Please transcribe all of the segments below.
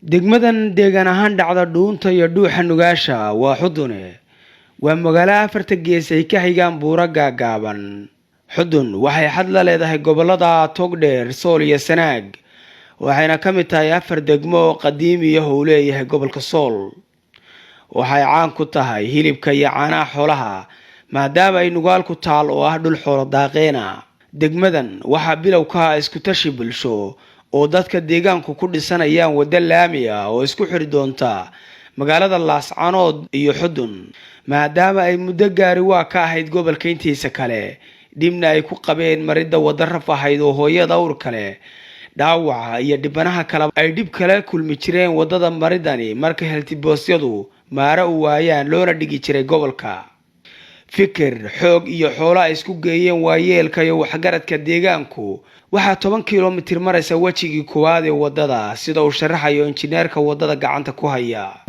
Degmadan deegaan ahaan dhacda dhuunta iyo dhuuxa Nugaasha waa Xudune. Waa magaalo afarta gees ay ka xigaan buuro gaagaaban. Xudun waxay xad la leedahay gobolada Togdheer, Sool iyo Sanaag, waxayna ka mid tahay afar degmo oo qadiimiya uu leeyahay gobolka Sool. Waxay caan ku tahay hilibka iyo caanaha xoolaha, maadaama ay Nugaal ku taal oo ah dhul xoolo daaqeena. Degmadan waxaa bilow ka ah iskutashi bulsho oo dadka deegaanku ku dhisanayaan waddo laami ah oo isku xiri doonta magaalada Laascanood iyo Xudun, maadaama ay muddo gaari waa ka ahayd gobolka intiisa kale, dhibna ay ku qabeen maridda waddo raf ahayd oo hooyada uur kale, dhaawaca iyo dhibanaha kale ay dhib kala kulmi jireen waddada maridani marka health postyadu maaro u waayaan, loona dhigi jiray gobolka. Fikir, xoog iyo xoolo ay isku geeyeen waayeelka iyo waxgaradka deegaanku, waxaa 10 kilomitir maraysa wejigii koowaad ee waddada, sida uu sharaxayo injineerka waddada gacanta ku haya.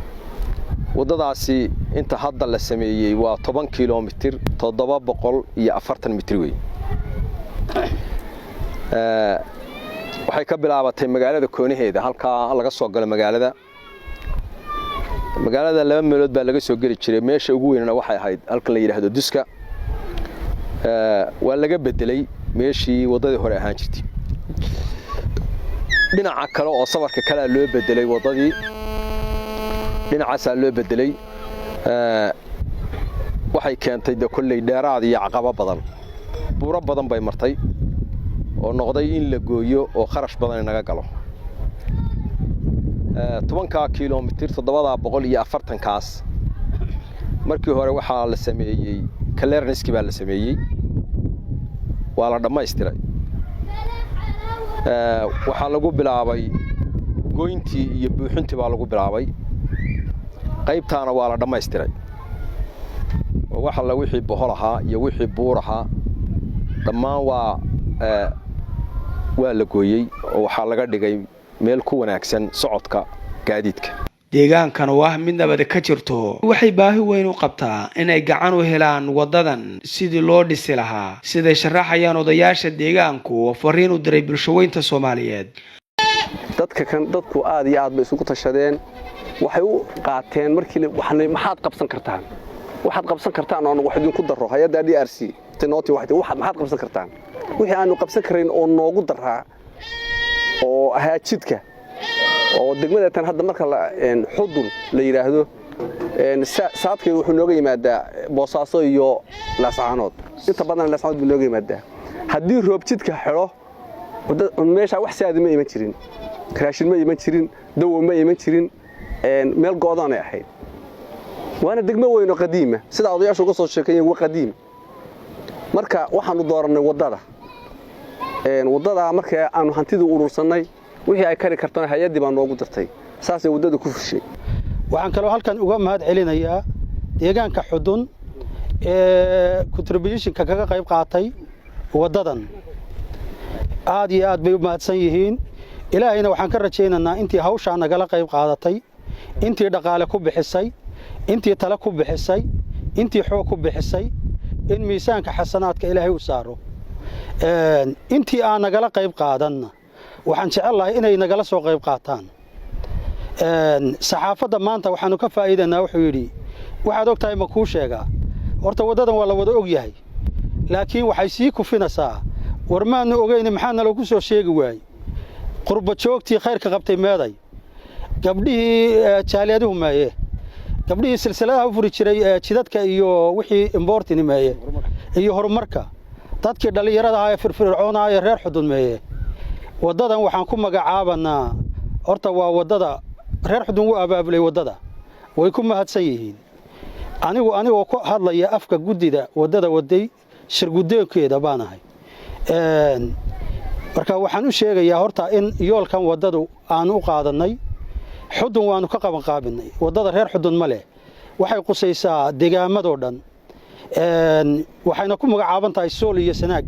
Waddadaasi inta hadda la sameeyey waa 10 kilomitir 740 mitir wey. Waxay ka bilaabatay magaalada koonaheeda, halkaa laga soo galo magaalada. Magaalada laba meelood baa laga soo geli jiray. Meesha ugu weynna waxay ahayd halkan la yidhaahdo Duska. Waa laga bedelay meeshii waddadii hore ahaan jirtay. Dhinaca kale oo safarka kalea loo bedelay, waddadii dhinacaasaa loo bedelay. Waxay keentay de kolley dheeraad iyo caqabo badan. Buuro badan bay martay oo noqday in la gooyo oo kharash badan inaga galo. 10-kaa kilomitir 740-kaas, markii hore waxaa la sameeyey clearancekii baa la sameeyey, waa la dhammaystiray. Waxaa lagu bilaabay goyntii iyo buuxintii baa lagu bilaabay. Qaybtaana waa la dhammaystiray oo wax alla wixii bohol ahaa iyo wixii buur ahaa dhammaan waa la gooyey oo waxaa laga dhigay meel ku wanaagsan socodka gaadiidka. Deegaankan oo ah mid nabad ka jirto waxay baahi weyn u qabtaa inay gacan u helaan waddadan sidii loo dhisi lahaa, siday sharaxayaan odayaasha deegaanku oo fariin u diray bulshaweynta Soomaaliyeed. Dadka kan dadku aad iyo aad bay isugu tashadeen. Waxay u qaateen markii maxaad qabsan kartaan, waxaad qabsan kartaan oon wax idinku darro. Hay-adda DRC tinooti waxaad maxaad qabsan kartaan, wixii aanu qabsan karayn oo noogu daraa oo ahaa jidka oo degmada tan hadda marka Xudun la yidhaahdo, saadkeedu wuxuu nooga yimaadaa Boosaaso iyo Laascaanood. Inta badan Laascaanood buu nooga yimaadaa. Haddii roob jidka xidho meeshaa, wax saadi ma iman jirin, raashin ma iman jirin, dawo ma iman jirin, meel go'doonay ahayd. Waana degmo weyn oo qadiima, sida odayaashu uga soo sheekeeyeen, waa qadiim. Marka waxaanu doorannay waddada. Waddadaa marka aanu hantidii urursannay, wixii ay kari kartana hay-addii baa noogu dirtay, saasay waddada ku fushay. Waxaan kaloo halkan uga mahad celinayaa deegaanka Xudun ee contributionka kaga qayb qaatay waddadan. Aad iyo aad bay u mahadsan yihiin. Ilaahayna waxaan ka rajaynaynaa intii hawshaa nagala qayb qaadatay, intii dhaqaale ku bixisay, intii tale ku bixisay, intii xoog ku bixisay, in miisaanka xasanaadka Ilaahay u saaro. Intii aan nagala qayb qaadanna waxaan jecel lahay inay nagala soo qayb qaataan. Saxaafadda maanta waxaanu ka faa'iidaynaa, wuxuu yidhi: "Waxaad og tahay ma kuu sheegaa?" Horta waddadan waa la wada og yahay, laakiin waxay sii kufinaysaa: war maanu ogeyne, maxaa nalagu soo sheegi waayey? Qurba joogtii khayrka qabtay meeday? Gabdhihii jaaliyaduhu meeye? Gabdhihii silsiladaha u furi jiray jidadka iyo wixii important meeye? Iyo horumarka dadkii dhallinyarada ahaa ee firfircoonaa ee reer Xudun meeye? Waddadan waxaan ku magacaabanaa, horta waa waddada reer Xudun wuu abaabulay waddada, way ku mahadsan yihiin. Anigoo ku hadlaya afka guddida waddada waday, shirguddoonkeeda baan ahay. Marka waxaan u sheegayaa horta in yoolkan waddadu aanu u qaadannay Xudun, waanu ka qabanqaabinay. Waddada reer Xudun ma leh, waxay qusaysaa deegaamadoo dhan, waxayna ku magacaaban tahay Sool iyo Sanaag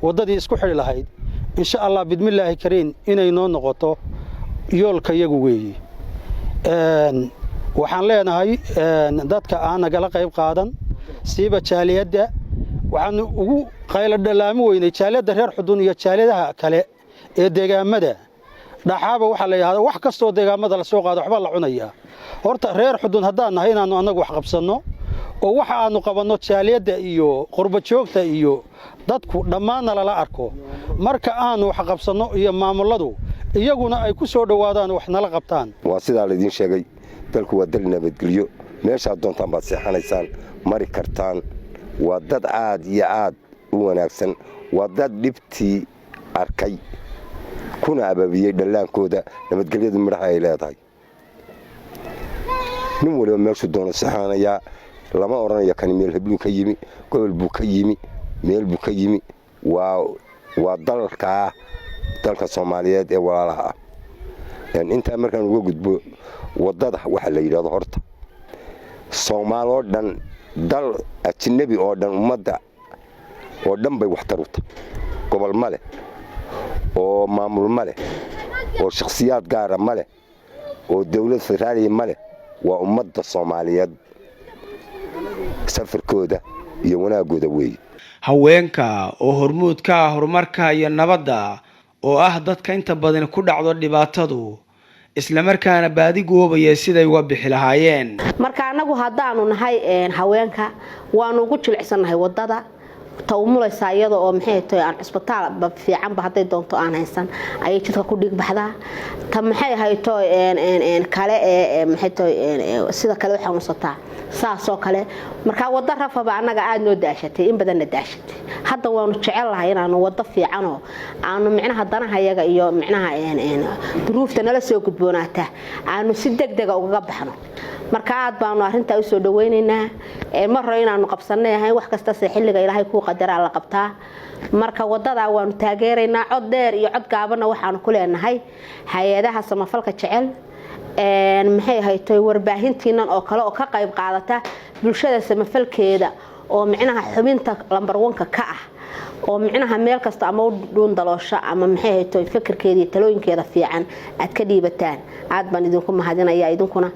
waddadii isku xidhi lahayd. Insha Allah, bidmillaahi kariin, inay noo noqoto yoolka iyagu weeye. Waxaan leenahay dadka aan nagala qayb qaadan, siiba jaaliyadda, waxaanu ugu qaylo dhalaami weynay jaaliyadda reer Xudun iyo jaaliyadaha kale ee deegaamada. Dhaxaaba waxaa la yidhahdaa wax kastoo deegaamada la soo qaado waxbaa la cunayaa. Horta reer Xudun haddaan nahay, inaannu annagu wax qabsanno oo waxa aanu qabanno jaaliyadda iyo qurbajoogta iyo dadku dhammaanna lala arko. Marka aanu wax qabsanno iyo maamulladu iyaguna ay ku soo dhowaadaan, wax nala qabtaan. Waa sidaa laydiin sheegay, dalku waa dal nabadgelyo. Meeshaad doontaan baad seexanaysaan, mari kartaan. Waa dad aad iyo aad u wanaagsan, waa dad dhibtii arkay kuna ababiyey dhallaankooda nabadgelyadu midhaha ay leedahay. Nin waliba meeshuu doono seexanayaa, lama odhanayo kani meel hebluu ka yimi, gobol buu ka yimi, meel buu ka yimi. Waa dalkaa, dalka Soomaaliyeed ee walaalaha ah. Intaa markaan uga gudbo waddada, waxaa la yidhahdo horta Soomaaloo dhan, dal ajnabi oo dhan, ummadda oo dhan bay waxtar u tahay. Gobol ma leh oo maamul ma leh oo shakhsiyaad gaara ma leh oo dawlad federaaliya ma leh. Waa ummadda Soomaaliyeed safarkooda iyo wanaaggooda weeye. Haweenka oo hormuud ka ah horumarka iyo nabadda, oo ah dadka inta badan ku dhacdo dhibaatadu, islamarkaana baadi goobaya siday uga bixi lahaayeen. Marka annagu haddaanu nahay haweenka, waanu ugu jilicsannahay wadada ta umulaysaa, iyada oo maxay tahay aan cusbitaal fiicanba hadday doonto aan haysan ayay jidka ku dhiig baxdaa. Ta maxay hayto kale ee maxay tahay sida kale u xanuunsataa saasoo kale. Marka wado rafaba annaga aada noo daashatay, in badanna daashatay. Hadda waanu jecel lahay inaanu wado fiicanoo aanu micnaha danahayaga iyo micnaha duruufta nala soo gudboonaata aanu si deg dega ugaga baxno. Marka aad baanu arrintaa usoo dhaweynaynaa. Mar hore inaanu qabsanay ahayn, wax kastase xilliga Ilaahay kuu qadaraa la qabtaa. Marka wadadaa waanu taageeraynaa cod dheer iyo cod gaabanna. Waxaanu ku leenahay hay-adaha samafalka jecel, maxay ahaytoy, warbaahintiinan oo kale oo ka qayb qaadata bulshada samafalkeeda, oo micnaha xubinta lambar wanka ka ah, oo micnaha meel kasta ama u dhuun daloosha ama maxay haytoy fikirkeeda iyo talooyinkeeda fiican aad ka dhiibataan, aad baan idinku mahadinaya. Idinkuna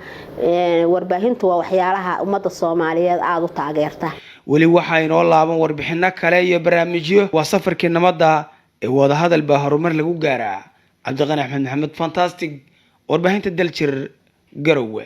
warbaahintu waa waxyaalaha ummadda Soomaaliyeed aada u taageerta. Weli waxaa inoo laaban warbixino kale iyo barnaamijyo. Waa safarkii nabadda ee wadahadal baa horumar lagu gaaraa. Cabdiqani Axmed Maxamed, Fantastic, warbaahinta Daljir, Garowe.